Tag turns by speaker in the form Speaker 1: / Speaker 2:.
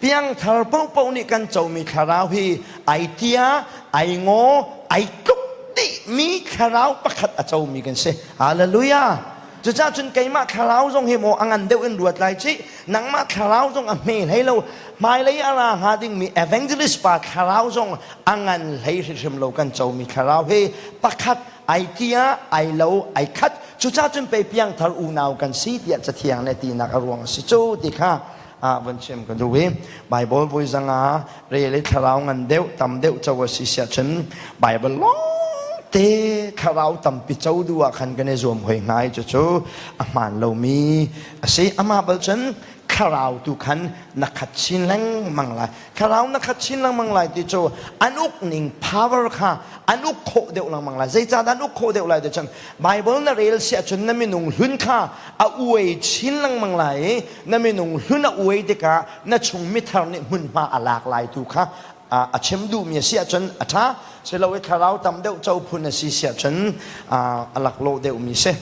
Speaker 1: Piangthar paohpaoh nih kan comi thlarau hi ai tia, ai ngaw, ai tluk dihmi thlarau pakhat a comi kan si. Hallelujah! Cucaah cun keimah thlarau zong hi maw a ngan deuh in ruat lai cih, nangmah thlarau zong a hme hlei lo, hmailei a ra hnga dingmi evangelist pa thlarau zong a ngan hlei hrimhrim lo kan comi thlarau hi pakhat ai tia, ai lo, ai khat. Cucaah cun pei piangthar unau kan si tiah Cathiang nih a tinak a ruang a si cu ti kha ah van chim ka duh i Bible voi zanga rel i thlarau ngan deuh tam deuh co a si siah cun Bible lawng te thlarau tampi co duh ah khan kan i zuam hoi hnga i cucu a hmaan lomi a si. Amah bal cun thlarau tu khan na khat chin lengmang lai. Thlarau na khat chin lengmang lai ti cu an uk ning power kha an uk khawh deuh lengmang lai. Zeicahdah an uk khawh deuh lai ti cun Bible na rel siah cun na minung hlun kha a uai chin lengmang lai i na minung hlun a uai tikah na chung mithar nih hmunhma a lak lai tu kha a chim duhmi a si ahcun a ṭha. Silo i thlarau tam deuh co phun a si siah cun a laklawh deuhmi si.